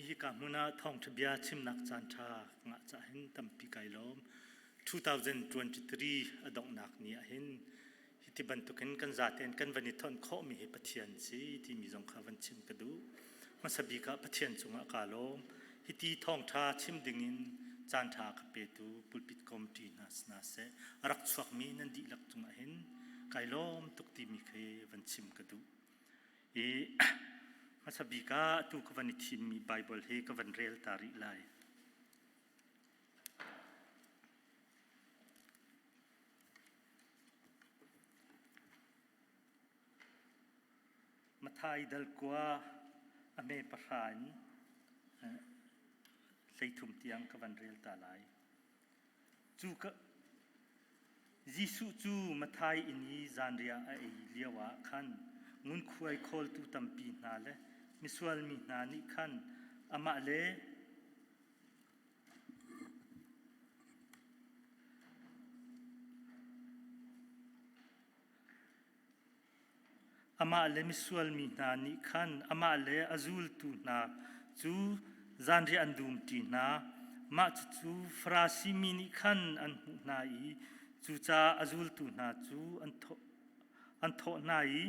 hika hmun ah thawngṭha bia chimnak caanṭha ka ngah caah hin tampi kai lawm. 2023 a donghnak ni ah hin hiti bantukin kan zatein kan van i thonh khawhmi hi Pathian si timi zong kha van chim ka duh. Hmasa bik ah Pathian cungah kaa lawm. Hiti thawngṭha chim dingin caanṭha ka petu pulpit committee hna sina seh a rak chuakmi nan dihlak cungah hin kai lawm tuk timi khi van chim ka duh. I hmasa bik ah atu ka van i thimmi Baibal hi ka van rel ta rih lai. Mathai dal kua a me pahra in 13 tiang ka van rel ta lai. Cu ka Jesuh cu Mathai inn i zanriah a ei lioah khan ngunkhuai khawltu tampi hna le misual mi hna nih khan amah le Amah le misual mi hna nih khan amah le a zultu hna cu zanriah an dumṭi hna. Mah cucu Farasi mi nih khan an hmuh hna i cucaah a zultu hna cu an thawh hna i,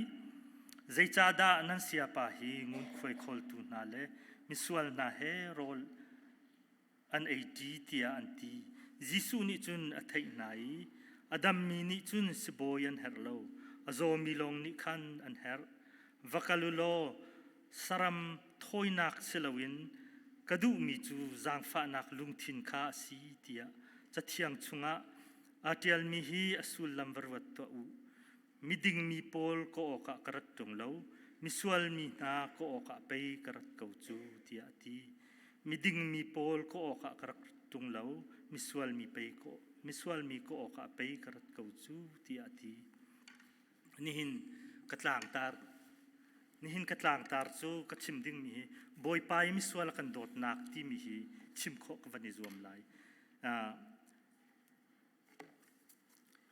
Zeicahdah nan sayapa hi ngunkhuai khawltu hna le misual hna he rawl an eiṭi tiah an ti. Jesuh nih cun a theih hna i a dammi nih cun sibawi an herh lo, a zawmi lawng nih khan an herh. Va kal u law saram thawinak si loin ka duhmi cu zaangfahnak lungthin kha a si tiah Cathiang chungah aa ṭialmi hi a sullam va ruat tuah u. Miding mi pawl ka awkah ka rat ṭung lo, misual mi hna ka awkah pei ka rat ko cu, tiah a ti. Miding mi pawl ka awkah ka rak ṭung lo, misual mi pei ka misual mi ka awkah pei ka rat ko cu, tiah a ti. Nihin ka tlangtar nihin ka tlangtar cu ka chim dingmi hi Bawipa i misual a kan dawtnak timi hi chim khawh ka van i zuam lai.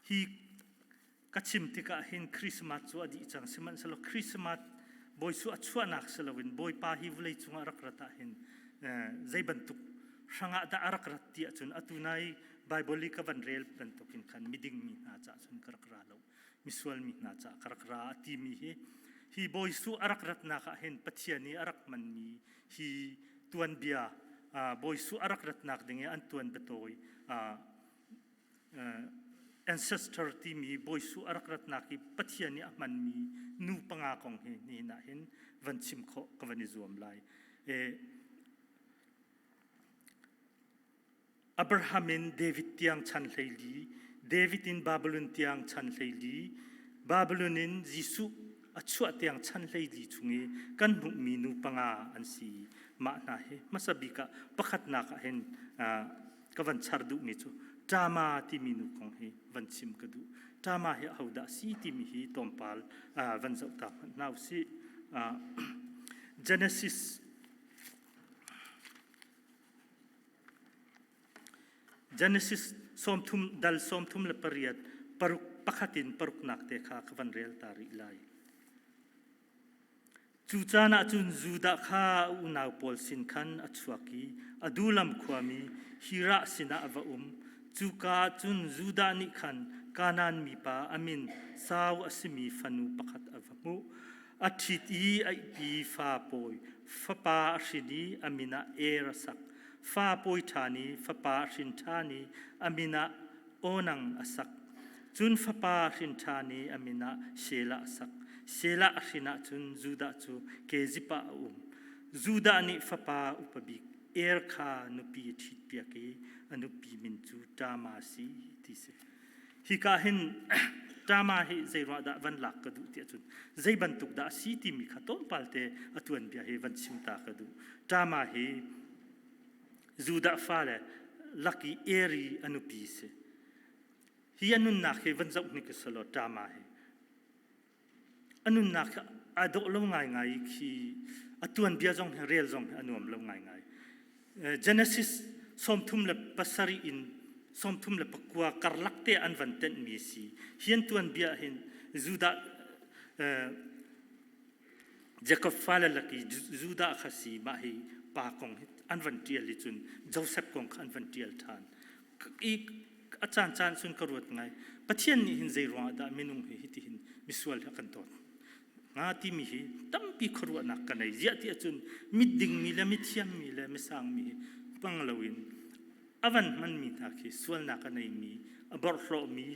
Hi ka chim tikah hin Christmas cu a dih cang. Sihmanhsehlaw Christmas Bawi a chuahnak si loin Bawipa hi vawlei cungah rak rat ah hin zei bantuk hrangah dah a rak rat ti ahcun atu nai Bible i ka van rel bantukin khan miding mi hna caah cun ka rak ra lo. Misual mi hna caah ka rak ra a timi hi hi Bawi a rak ratnak ah hin Pathian i a rak hmanmi hi tuanbia Bawi a rak ratnak ding i an tuanbia tawi ancestor timi Bawisu a rak ratnak i Pathian nih a hmanmi nu panga kong hi nihin ah hin van chim khawh ka van i zuam lai. Abraham in David tiang chan 14, David in Babylon tiang chan 14, Babylon in Jesuh a chuah tiang chan 14 chung i kan hmuhmi nu panga an si. Mah hna hi hmasa bik ah pakhatnak ah hin ka van char duhmi cu Tama timi nu kong hi van chim ka duh. Tama hi ahodah si timi hi tlawmpal van zoh ta hmanh hna usih. Genesis Genesis sawmthum dal 38 paruk pakhat in paruknak te kha ka van rel ta rih lai. Cu caan ah cun Judah kha a unau pawl sin khan a chuak i Adullam khuami Hirah sinah a va um. Cuka ah cun Judah nih khan Kanaan mipa a min Sau a simi fanu pakhat a va hmuh. A ṭhit i a ihpi fa pawi fapa a hrin i a min ah Er a sak. Fa pawi ṭhan i fapa a hrin ṭhan i a min ah Onang a sak. Cun fapa hrin ṭhan i a min ah Shelah a sak. Shelah a hrin ahcun Judah cu Kezip ah a um. Judah nih fapa upa bik Er kha nupi a ṭhitpiak i a nupi min cu Tamar a si ti si. Hika hin Tamar hi zei ruah dah van lak ka duh ti ahcun zei bantuk dah a si timi kha tlawmpal te a tuanbia hi van chim ta ka duh. Tamar hi Judah fale lak i Eri a nupi si. Hi a nunnak hi van zoh hnik selaw Tama hi. A nunnak hi aa dawh lo ngaingai khi a tuanbia zong hi rel zong hi a nuam lo ngaingai. Genesis 37 in 39 karlak te an van tenhmi si. Hi an tuanbia hin Judah Jakob fale lak i Judah kha si mah hi pa kong hi an van ṭial i cun Joseph kong kha an van ṭial ṭhan. I a caancaan cun ka ruat ngai. Pathian nih hin zei ruangah dah minung hi hitihin misual hi a kan dawt hnga timi hi tampi khuaruahnak ka nei. Ziah ti ahcun mitdingmi le mithiammi le misangmi hi hmang loin a van hmanmi hna khi sualnak a neimi, a borhhlawhmi,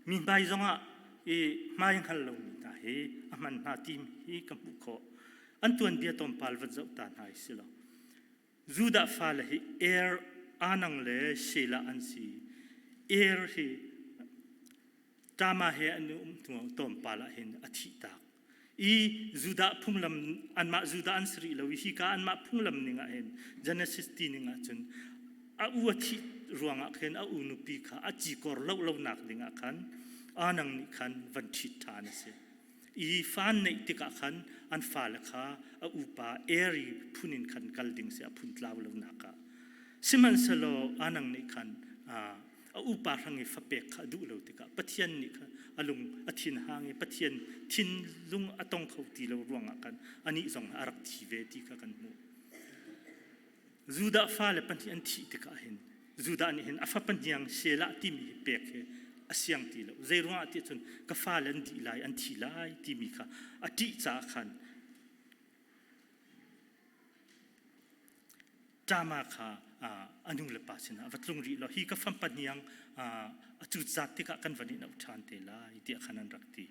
mi hmai zongah i hmai hngal lomi hna hi a hman hna timi hi ka hmuh khawh. An tuanbia tlawmpal van zoh ta hna i si lo. Judah fale hi Er, Anang le Shelah an si. Er hi Tama he an um hnu tlawmpal ah hin a thih tak. I Judah phunglam anmah Judah an si rih lo i hika anmah phunglam ning ah hin Genesis ti ning ah cun a u a thih ruangah khin a u nupi kha a cikor lo lonak ding ah khan Anang nih khan van ṭhit ṭhan a si. I fa an neih tikah khan an fale kha a upa Eri phun in khan kal ding si a phun tlau lonak ah. Sihmanhsehlaw Anang nih khan a upa hrang i fapek kha a duh lo tikah Pathian nih khan a lung a thin hang i Pathian thinlung a tong kho ti lo ruangah khan anih zong a rak thi ve ti kha kan hmuh. Judah fale pahnih an thih tikah hin Judah nih hin a fapa hniang Shelah timi hi pek hi a siang ti lo. Zei ruangah ti cun ka fale an dih lai, an thi lai timi kha a ṭih caah khan Tama kha a nu le pa sinah va tlung rih law hi ka fapa hniang a cutzat tikah kan van in auh ṭhan te lai tiah khan an rak ti.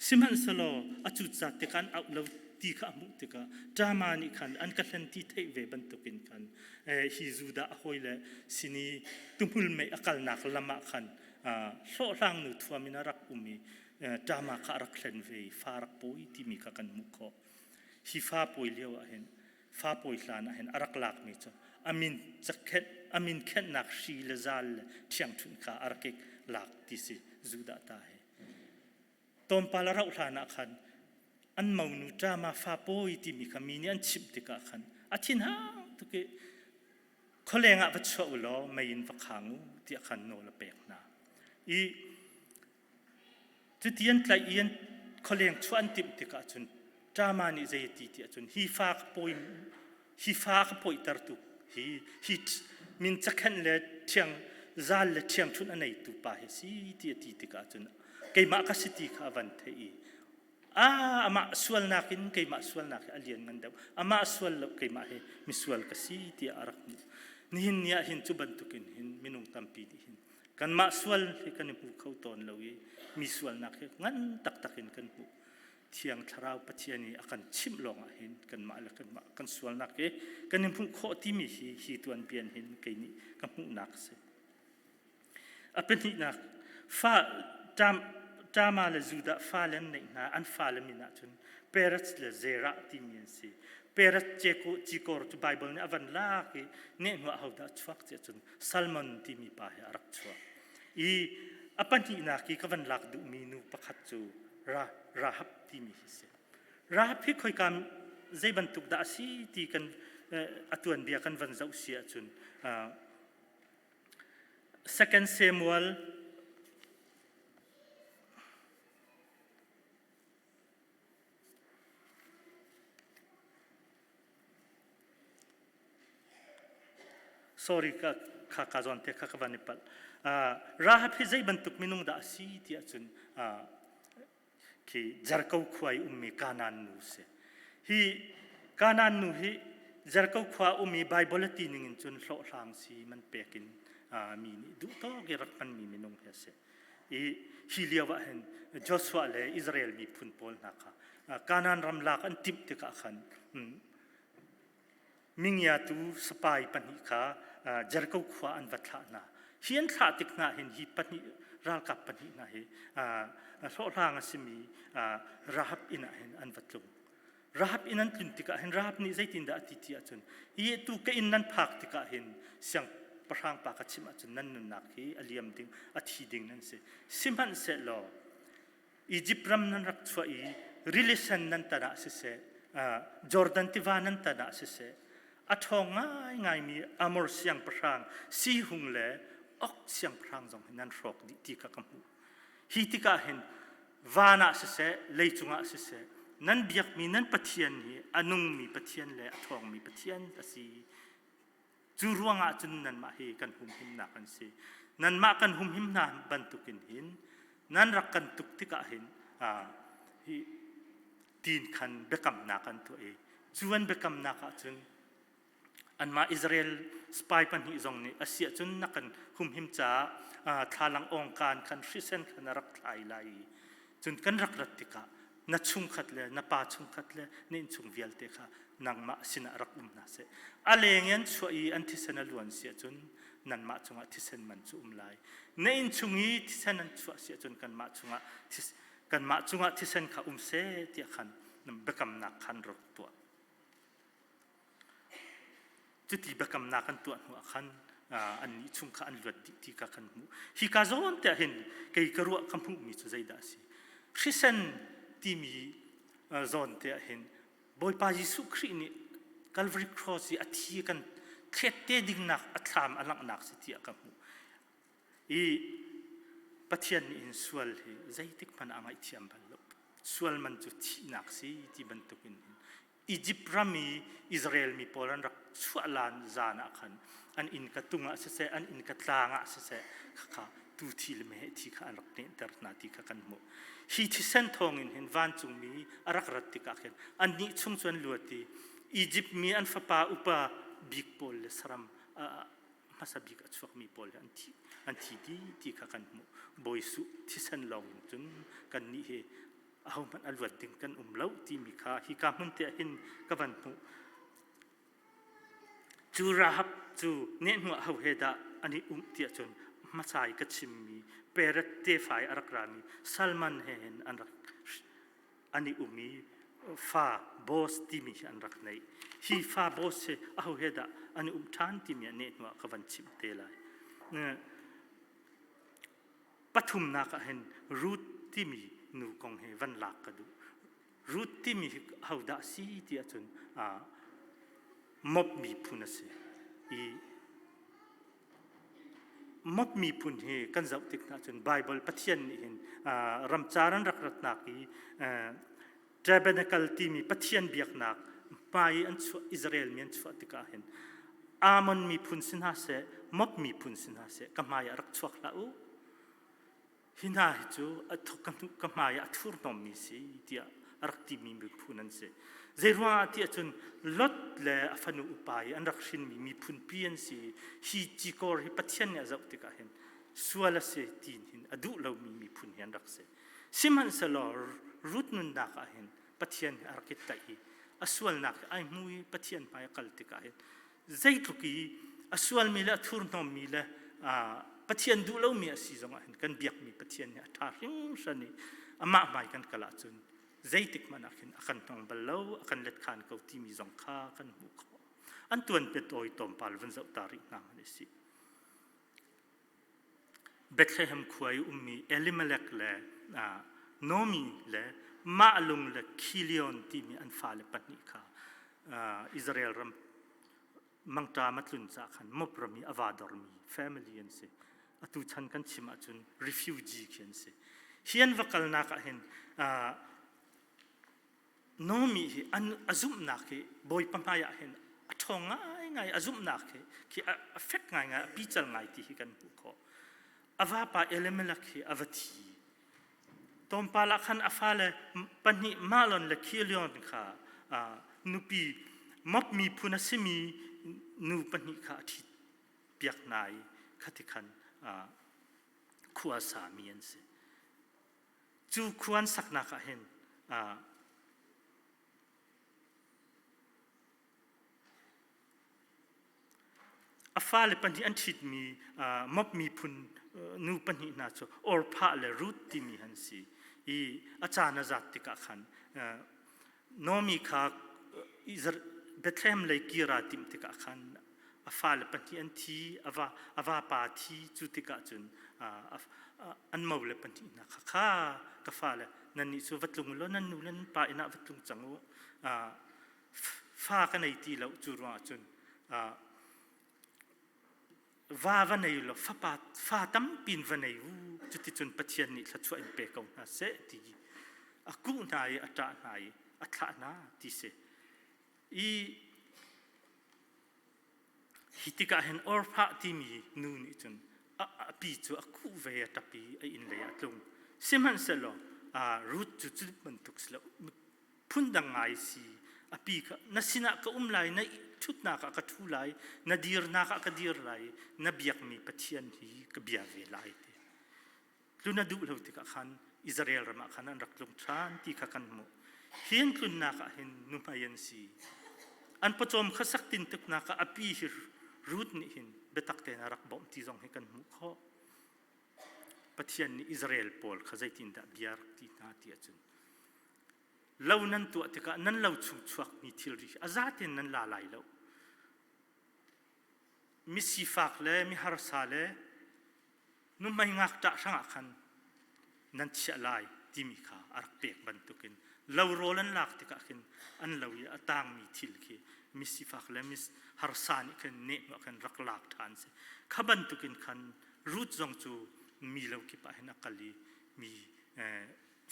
Sihmanhsehlaw a cutzat tikah an auh lo ti kha a hmuh tikah Tama nih khan an ka hlen ti theih ve bantukin khan hi Judah a hawile sin i tuhmul mei a kalnak lam ah khan hlawhhlang nu thuam in a rak um i Tama kha a rak hlen ve i fa rak pawi timi kha kan hmuh khawh. Hi fa pawi lio ah hin fa pawi hlan ah hin a rak lakmi cu a min cakhenh a min khenhnak hri le zal le ṭhiangṭhunh kha a rak i lak ti si Judah ta hi. Tlawmpal a rauh hlan ah khan an monu ṭama fa pawi timi kha mi nih an chimh tikah khan a thinhang tuk i khualeng ah va chuah u law mei in va khang u tiah khan nawl a pek hna. I cuti an tlaih i an khualeng chuah an timh tikah cun ṭama nih zei a ti tiah cun hi fa ka pawi hi fa ka pawihtertu hi hi min cakhenh le ṭhiang zal le ṭhiangṭhunh a neitu pa hi si ti a ti tikah cun keimah ka si ti kha a van theih i a amah sualnak in keimah sualnak hi a lian ngan deuh amah sual lo keimah hi misual ka si tiah a rak hmuh nihin ni ah hin cu bantukin hin minung tampi nih hin kanmah sual hi kan i hmu kho tawn lo i mi sualnak hi ngan taktak in kan hmuh Thiang Thlarau Pathian i a kan chimh lawngah hin kanmah le kanmah kan sualnak hi kan i hmuh khawh timi hi hi tuanbian hin kei nih ka hmuhnak a si. A pahnihnak fa Tama le Judah fale an neih hna an fale min ah cun Perez le Zerah timi an si. Perez cikor cu Bible nih a van lak i nehhnuah hodah chuak tiah cun Salmon timi pa hi a rak chuak. I a pahnihnak i ka van lak duhmi nu pakhat cu Rahab timi hi si. Rahab hi khoika zei bantuk dah a si ti kan a tuanbia kan van zoh si ahcun Second Samuel Sorry ka kha ka zawn te kha ka van i palh. Rahab hi zei bantuk minung dah a si ti ahcun khi Jericho khua i ummi Kanaan nu si. Hi Kanaan nu hi Jericho khua ummi Bible a ti ning in cun hlawhhlang si man pek in mi nih duh tawk i rak hmanmi minung hi a si. I hi lio ah hin Joshua le Israel miphun pawl hna kha Kanaan ram lak an timh tikah khan mingiatu sipai pahnih kha Jericho khua an va thlah hna. Hi an thlah tik hna hin hi pahnih ralkap pahnih hna hi hlawhhlang a simi Rahab inn ah hin an va tlung. Rahab inn an tlun tikah hin Rahab nih zeitindah a ti ti ahcun hi tu ka inn nan phak tikah hin siangpahrang pa ka chimh ahcun nan nunnak hi a liam ding a thi ding nan si sihmanhsehlaw Egypt ram nan rak chuah i rili sen nan tan ah siseh Jordan tiva nan tan ah siseh a ṭhawng ngaingaimi Amor siangpahrang Sihung le Ok siangpahrang zong hi nan hrawk dih ti kha ka hmuh hi tikah hin van ah siseh leicung ah siseh. Nan biakmi nan Pathian hi a nungmi Pathian le a ṭhawngmi Pathian a si. Cu ruangah cun nanmah hi kan humhimnak an si. Nanmah kan humhim hna bantukin hin nan rak kan tuk tikah hin hi tin khan biakamnak an tuah i cu an biakamnak ah cun anmah Israel spy pahnih zong nih a si ahcun na kan humhim caah thlalang awngkaan khan hrisen khan a rak thlai lai i cun kan rak rat tikah na chungkhat le na pa chungkhat le na innchung vialte kha nangmah sinah rak um hna seh. A leng in an chuah i an thisen a luan si ahcun nanmah cungah thisen man cu um lai. Na innchung i thisen an chuah si ahcun kanmah chungah kanmah cungah thisen kha um seh tiah khan biakamnak khan rak tuah. Cuti biakamnak an tuah hnuah khan annih chung kha an luat dih ti kha kan hmuh. Hika zawn te ah hin kei ka ruah ka hmuhmi cu zeidah a si? Hrisen timi zawn te ah hin Bawipa Jesuh Khrih nih Calvary Cross i a thi kan thlet te dingnak a thlam a langhnak si tiah ka hmuh. I Pathian nih hin sual hi zeitik hmanh a ngaihthiam bal lo. Sual man cu thihnak si ti bantukin hin Izipt ram i Israel mi pawl an rak chuah lan zan ah khan an innka tung ah siseh an innka tlang ah siseh khakha tu thi le meheh thi kha an rak nehter hna ti kha kan hmuh. Hi thisen thawngin hin vancungmi a rak rat tikah khin annih chung cu an luat i Izipt mi an fapa upa bik pawl le saram hmasa bik a chuakmi pawl hi an thi an thi dih ti kha kan hmuh. Bawi Suh thisen lawng in cun kannih hi ahohmanh a luat ding kan um lo timi kha hika hmun te ah hin ka van hmuh. Cu Rahab cu nehhnuah ho he dah an i umh tiah cun hmasa i ka chimmi Peret tefa i a rak rami Salman he hin an rak an i um i fa boss timi hi an rak neih. Hi fa boss hi aho he dah an i um ṭhan timi ah nehhnuah ka van chimh te lai. Pathumnak ah hin Ruth timi nu kong hi van lak ka duh. Ruth timi hi hodah si ti ahcun Moab miphun a si. I Moab miphun hi kan zoh tik hna cun Bible Pathian nih hin ramcar an rak ratnak i tabernacle timi Pathian biaknak hmai i an chuah Israel mi an chuah tikah hin Ammon miphun si hna seh Moab miphun si hna seh ka hmai ah rak chuak hlah u hi hna hi cu ka hmai ah a thurhnawmmi si tiah a rak timi miphun an si zeiruangah tiah cun Lot le a fanu upa i an rak hrinmi miphun pi an si hi cikor hi Pathian nih a zoh tikah hin sual a si tiin hin a duh lomi miphun hi an rak si Sihmanhsehlaw Ruth nunnak ah hin Pathian hi a rak i tlaih i a sualnak hi ai hmu i Pathian hmai a kal tikah hin zeitluk i a sualmi le a thurhnawmmi le Pathian duh lomi a si zongah hin kan biakmi Pathian hi a ṭha hringhran i amah hmai kan kal ahcun zeitik hmanh ah khin a kan hnong bal lo a kan let khan ko timi zong kha kan hmuh khawh an tuan pet awi tlawmpal vun zoh ta rih hna hmanh i Bethlehem khua i ummi Elimelech le Naomi le Mahlung le Khilion timi an fale pahnih kha Israel ram mangṭam a tlun caah khan Moab ram i a va dormi family an si. Atu chan kan chim ahcun refugee khi an si. Hi an va kalnak ah hin Naomi hi an a zumhnak hi Bawipa hmaiah hin a ṭhawng ngaingai a zumhnak hi khi a fek ngaingai a pical ngai ti hi kan hmuh khawh. A vapa Elimelech hi a va thi. Tlawmpal ah khan a fale pahnih Mahlon le Khilion kha nupi Moab miphun a simi nu pahnih kha a ṭhit piak hna i khati khan khua sami an si. Cu khua an saknak ah hin a fale pahnih an ṭhitmi Moab miphun nu pahnih hna cu Orphah le Ruth timi an si i a caan a zat tikah khan Naomi kha Bethlehem lei kir aa timh tikah khan a fale pahnih an thi, a va a vapa a thi cu tikah cun an mole pahnih hna kha kha ka fale nannih cu va tlung law nan nu le nan pa inn ah va tlung cang u fa ka nei ti lo cu ruangah cun va va nei law fapa fa tampi in va nei u cuticun Pathian nih thluachuah in pe ko hna seh ti a kuh hna i a ṭah hna i. a thlah hna ti si. I hi tikah hin Orpah timi nu nih cun a pi cu a kuh ve a ṭap i a inn lei ah a tlung. Sihmanhsehlaw Ruth cu cu bantuk si lo phundang ngai si. A pi kha na sinah ka um lai, na ṭhutnak ah ka ṭhu lai, na dirnak ah ka dir lai, na biakmi Pathian hi ka bia ve lai ti. Tlun a duh lo tikah khan Israel ram ah khan an rak tlung ṭhan ti kha kan hmuh. Hi an tlunnak ah hin nuhmei an si. An pawcawm kha sak tin tuknak ah a pi hi Ruth nih hin biatak tein a rak bawmh ti zong hi kan hmuh khawh. Pathian nih Israel pawl kha zeitindah bia rak ti hna ti ahcun lo nan tuah tikah nan lo chung chuakmi thilri a zaten nan la lai lo. Misifak le miharsa le nuhmei ngakṭah hrangah khan nan chiah lai timi kha a rak pek bantukin lo rawl an lak tikah khin an lo i a tangmi thil khi misifak le mis harsa nih khin nehhnuah khin rak lak ṭhan si kha bantukin khan Ruth zong cu mi lo kip ah hin a kal i mi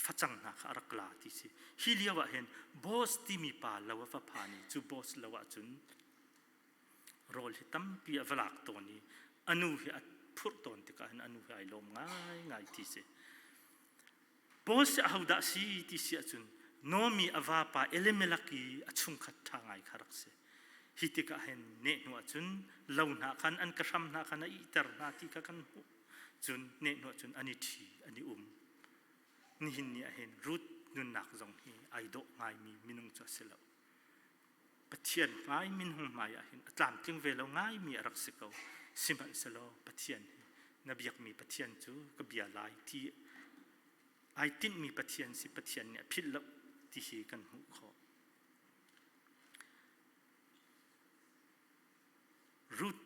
facang hna kha a rak la ti si hi lio ah hin boss timi pa lo a va phan i cu boss lo ah cun Rawl hi tampi a va lak tawn i a nu hi a phurh tawn tikah hin a nu hi ai lawm ngaingai ti si. Paul si ahodah si ti si ahcun Naomi a vapa Elimelech i a chungkhat ṭha ngai kha rak si. Hi tikah hin nehhnu ahcun lo hna khan an ka hram hna khan a ihter hna ti kha kan hmuh. Cun nehhnu ahcun an i ṭhi, an i um. Nihin ni ah hin Ruth nunnak zong hi ai dawh ngaimi minung cu a si lo. Pathian hmai minung hmai ah hin a tlamtling ve lo ngaimi a rak si ko. Sihmanhsehlaw Pathian hi na biakmi Pathian cu ka bia lai ti ai tinhmi Pathian si Pathian nih a philh lo ti hi kan hmuh khawh. Ruth,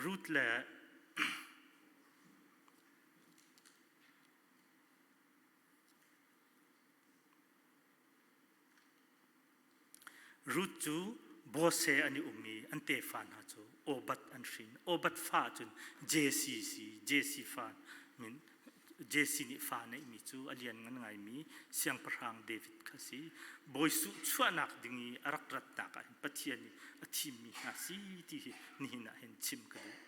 Ruth le Ruth cu Bose an i um i an tefa hna cu Obad an hrin. Obad fa cun Jesse si. Jesse fa min Jesse nih fa neihmi cu a lianngan ngaimi siangpahrang David kha si. Bawi Suh chuahnak ding i a rak ratnak ah hin Pathian nih a thimmi hna si ti hi nihin ah hin chim ka duh.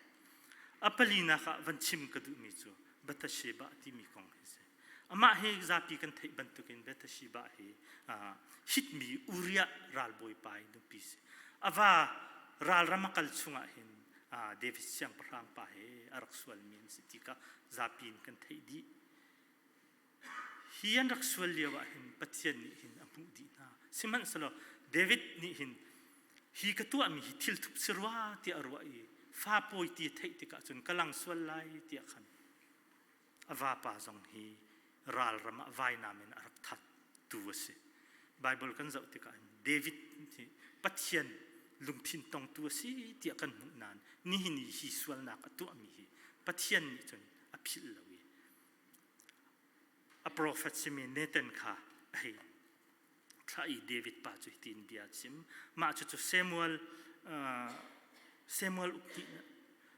A palinak ah van chim ka duhmi cu Bathsheba timi kong hi si. Amah hi zapi kan theih bantukin Bathsheba hi hitmi Uriah ralbawipa i nupi si. A va ralram a kal chungah hin David siangpahrang pa he a rak sualmi an si ti kha zapi in kan theih dih. Hi an rak sual lio ah hin Pathian nih hin a hmuh dih hna. Sihmanhsehlaw David nih hin hi ka tuahmi hi thil thup si rua tiah a ruah i fa pawi ti a theih tikah cun ka lang sual lai tiah khan A vapa zong hi ralram ah vainam in a rak thattu a si. Bible kan zoh tikah David hi Pathian lungthin tongtu a si tiah kan hmuh nain nihin i hi sualnak a tuahmi hi Pathian nih cun a philh lo i a profet simi Nathan kha a hei thlah i David pa cu hitin bia a chim. Mah cucu Samuel uh, Samuel ukti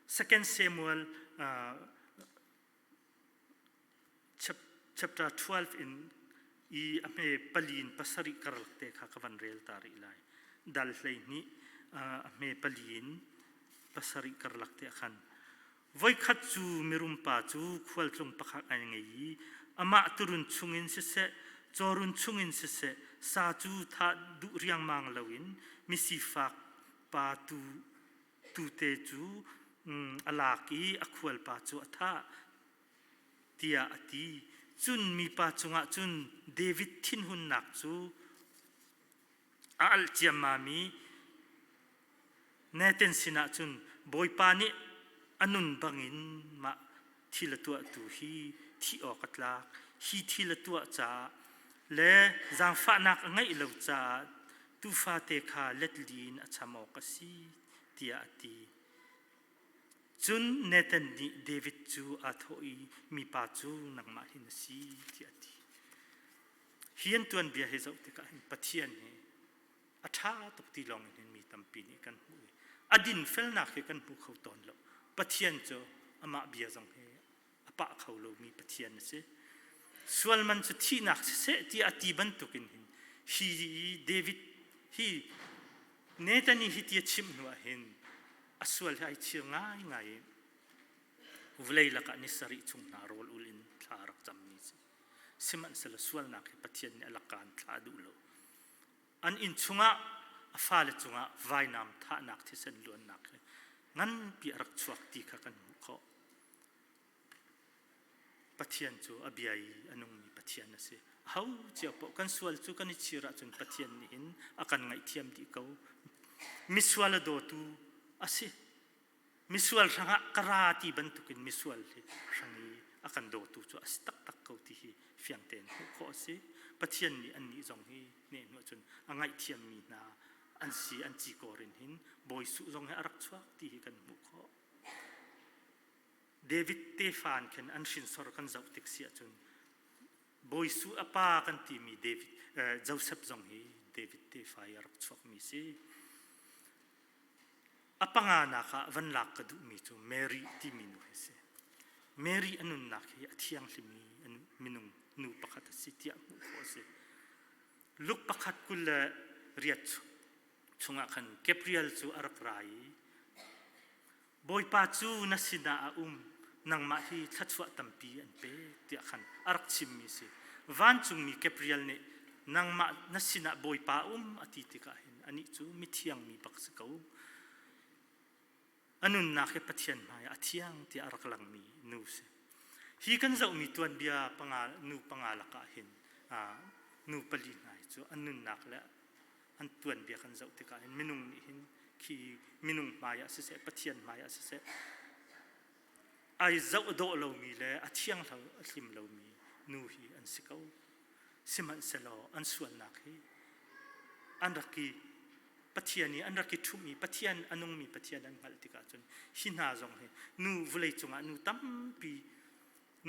Second Samuel uh, chapter 12 in i a hme pali in pasarih karlak te kha ka van rel ta rih lai. Dal 12 a hme pali in pasarih karlak te khan Voikhat cu mirumpa cu khualtlung pakhat an ngei i amah turun chungin siseh, cawrun chungin siseh, sa cu thah duh riangmang loin misifak pa tu tute cu a lak i a khualpa cu a thah tiah a ti. Cun mipa cungah cun David thinhunnak cu a alh ciammam i Nathan sinah cun Bawipa nih a nun bangin mah thil a tuahtu hi thih awk a tlak. Hi thil a tuah caah le zaangfahnak a ngeih lo caah tuufate kha letli in a cham awk a si tiah a ti. Cun Nathan nih David cu aa thawh i mipa cu nangmah hi na si tiah a ti. Hi an tuanbia hi zoh tikah hin Pathian hi a ṭha tuk ti lawng in mi tampi nih kan hmuh i a dinfelnak hi kan hmu kho tawn lo. Pathian cu amah bia zong hi a pah kho lomi Pathian a si. Sual man cu thihnak siseh tiah a ti bantukin hin. Hi David hi Nathan hi ti a chimh hnu ah hin a sual hi ai chir ngaingai i vawlei lakah ni sarih chung hna rawl ul in thla a rak cammi si. Sihmanhsehlaw sualnak hi Pathian nih a lakka in thlah a duh lo. An inn chungah a fale cungah vainam thahnak thisen luannak hi nganpi a rak chuak ti kha kan hmuh khawh. Pathian cu a bia i a nungmi Pathian a si. Aho cio paoh kan sual cu kan i chir ahcun Pathian nih hin a kan ngaihthiam dih ko. Misual a dawtu a si. Misual hrangah ka ra ti bantukin misual hi hrang i a kan dawtu cu a si taktak ko ti hi fiang tein hmuh khawh a si. Pathian nih annih zong hi nehhnu ahcun a ngaihthiammi hna an si an ci kawr in hin Bawi Suh zong hi a rak chuak ti hi kan hmuh khawh. David tefa in khin an hrinsor kan zoh tik si ahcun Bawi Suh a pa kan timi David Joseph zong hi David tefa i a rak chuakmi si. A panganak ah van lak ka duhmi cu Mary timi nu hi si. Mary a nunnak hi a thianghlimmi minung nu pakhat a si tiah hmuh khawh a si. Luke pakhat 28 chungah khan Gabriel cu a rak ra i Bawipa cu na sinah a um, nangmah hi thluachuah tampi an pek tiah khan a rak chimmi si. Vancungmi Gabriel nih nangmah na sinah Bawipa a um a ti tikah hin anih cu mithiang mi bak si ko. A nunnak hi Pathian hmaiah a thiang tiah a rak langmi nu si. Hi kan zohmi tuanbia panga, nu panga lakah hin nu pali hna hi cu an nunnak le an tuanbia kan zoh tikah hin minung nih hin khi minung hmaiah siseh Pathian hmaiah siseh ai zoh dawh lomi le a thiang a hlim lomi nu hi an si ko. Sihmanhsehlaw an sualnak hi an rak i Pathian i an rak i ṭhumh i Pathian a nungmi Pathian an hngalh tikah cun hi hna zong hi nu vawlei cungah nu tampi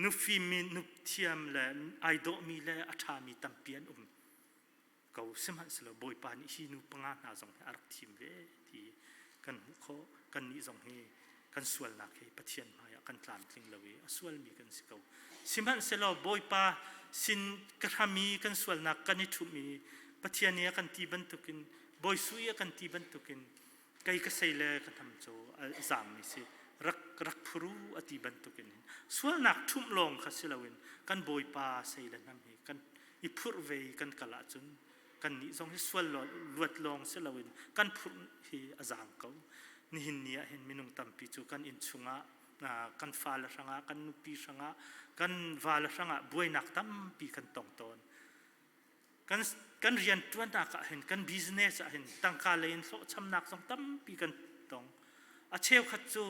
nu fimmi nu thiam le ai dawhmi le a ṭhami tampi an um ko. Sihmanhsehlaw Bawipa nih hi nu panga hna zong hi a rak thim ve ti kan hmuh khawh. Kannih zong hi kan sualnak hi Pathian hmaiah kan tlamtling lo i a sualmi kan si ko. Sihmanhsehlaw Bawipa sin ka hram i kan sualnak kan i ṭhumh i Pathian i a kan ti bantukin Bawi Su i a kan ti bantukin kei ka sei le ka hnam cu a zaangmi si rak rak phuru a ti bantukin sualnak ṭhumh lawng kha si loin kan Bawipa sei le hnam hi kan i phurh ve i kan kal ahcun kannih zong hi sual luat lawng si loin kan phurh hi a zaang ko. Nihin ni ah hin minung tampi cu kan inn chungah kan fale hrangah kan nupi hrangah kan vale hrangah buainak tampi kan tong tawn. Kan kan rianṭuannak ah hin kan business ah hin tangka lei in hlawhchamnak zong tampi kan tong. A cheukhat cu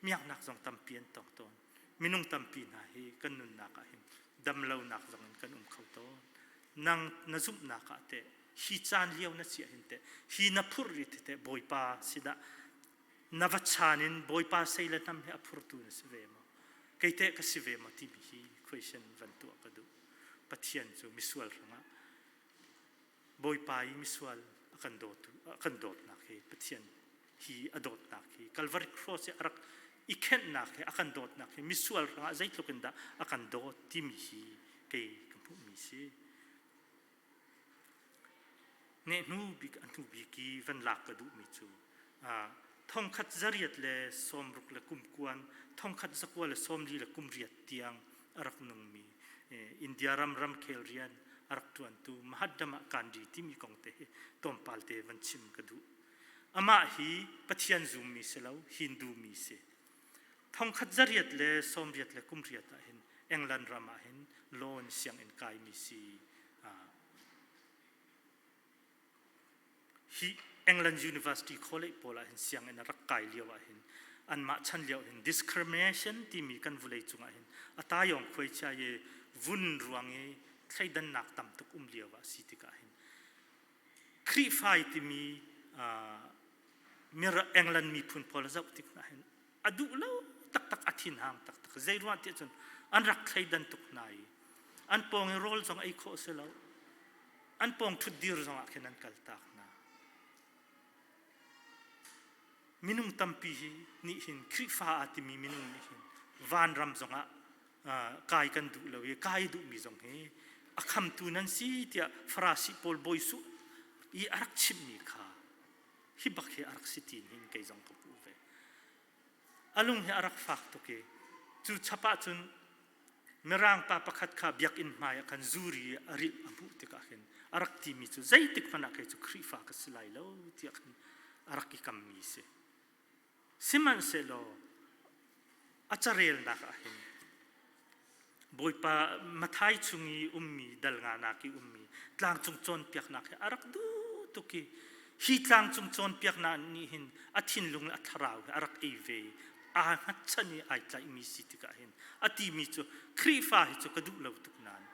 miaknak zong tampi an tong tawn. Minung tampi hna hi kan nunnak ah hin damlonak zong in kan um kho tawn. Nang na zumhnak ah teh hi caan lio na chiah hin teh hi na phurh rit teh Bawipa sinah na va chan in Bawipa sei le hnam hi a phurtu na si ve maw? Kei teh ka si ve maw timi hi question van tuah ka duh. Pathian cu misual hrangah Bawipa i misual a kan dawtu a kan dawtnak hi Pathian hi a dawtnak hi Calvary Cross i a rak i khenhnak hi a kan dawtnak hi misual hrangah zeitluk in dah a kan dawt timi hi kei ka hmuhmi si. Nehhnu bik a hnu bik i van lak ka duhmi cu thongkhat zariat le sawmruk le kum kuan thongkhat zakua le sawmli le kum riat tiang a rak nungmi India ram ramkhel rian a rak ṭuantu Mahatma Gandhi timi kong te hi tlawmpal te van chim ka duh. Amah hi Pathian zummi si lo, Hindu mi si. Thongkhat zariat le sawmriat le kumriat ah hin England ram ah hin lawn sianginn kaimi si. Hi England University College pawl ah hin sianginn a rak kai lio ah hin anmah chan lio hin discrimination timi kan vulei cungah hin a tayong khuaichia i vun ruang i thleidannak tam tuk um lio ah si tikah hin Khrihfa timi England miphun pawl a zoh tik hna hin a duh lo taktak a thinhang taktak zei ruang tiah cun an rak thleidan tuk hna i an pawng i rawl zong ei khawh si lo an pawng ṭhutdir zong ah khin an kaltak hna minung tampi hi nih hin Khrihfa aa timi minung nih hin vanram zongah kai kan duh lo i kai duhmi zong hi A khamtu nan si tiah Farasi pawl bawi su i a rak chimmi kha hi bak hi a rak si ti hin kei zong ka hmuh ve. A lung hi a rak fak tuk i cu chap ah cun Mirang pa pakhat kha biakinn hmai ah khan zuri a rilh a hmuh tikah khin a rak timi cu zeitik hmanh ah kei cu Khrihfa ka si lai lo tiah khan a rak i kammi si. Sihmanhsehlaw a carelnak ah hin Bawipa Mathai chung i ummi dal nganak i ummi tlangcung cawnpiaknak hi a rak duh tuk i hi tlangcung cawnpiaknak nih hin a thinlung le a thlarau hi a rak ei ve i aa hngatchan i ai tlaihmi si tikah hin a timi cu Khrihfa hi cu ka duh lo tuk nain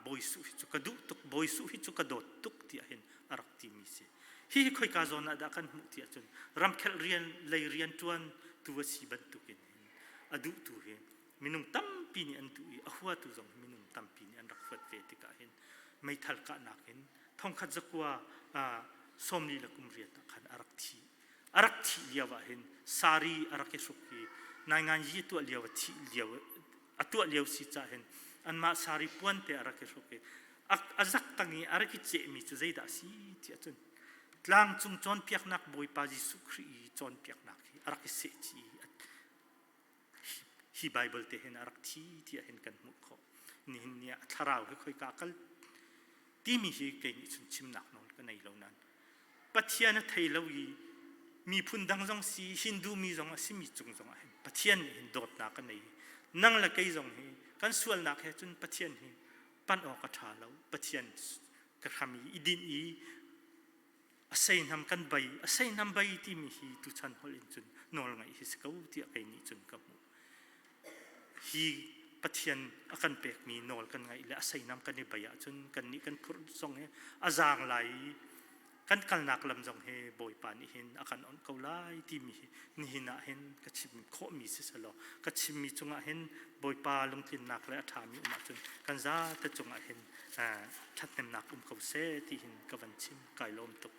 Bawi Suh hi cu ka duh tuk Bawi Suh hi cu ka dawt tuk tiah hin a rak timi si. Hihi khoika zawn ah dah kan hmuh ti ahcun ramkhel rian lei rian ṭuan tu a si bantukin hin a duhtu hi minung tampi nih an duh i a huatu zong minung tampi nih an rak huat ve tikah hin meithal kahnak in thongkhat zakua sawmli le kum riat ah khan a rak thi. A rak thih lio ah hin sari a rak i hruk i naingan yi tuah lio a thih lio a tuah lio si cah hin anmah sari puan te a rak i hruk i a zak tang i a rak i cehmi cu zeidah a si ti ahcun tlangcung cawnpiaknak Bawipa Jesuh Khrih i cawnpiaknak hi a rak i seh chih i hi Bible te hin a rak thi tiah hin kan hmuh khawh. Nihin ni ah thlarau hi khoika kal timi hi kei nih cun chimnak nawl ka nei lo nain Pathian a thei lo i miphun dang zong si Hindu mi zong a simi cung zong ah hin Pathian nih hin dawtnak a nei. Nang le kei zong hi kan sualnak he cun Pathian hi panh awk a ṭha lo. Pathian ka hram i i dinh i a seihnam kan bei a seihnam bei timi hi tuchan holh in cun nawl ngaih hi si ko tiah kei nih cun ka hmuh. Hi Pathian a kan pekmi nawl kan ngaih le a seinam kan i bei ahcun kannih kan phurh zong hi a zaang lai i kan kalnak lam zong hi Bawipa nih hin a kan onh ko lai timi hi nihin ah hin ka chim khawhmi si selaw ka chimmi cungah hin Bawipa lungtlinnak le a ṭhami um ahcun kan zate cungah hin ṭhathnemnak um ko seh ti hin ka van chim kai lawm tuk.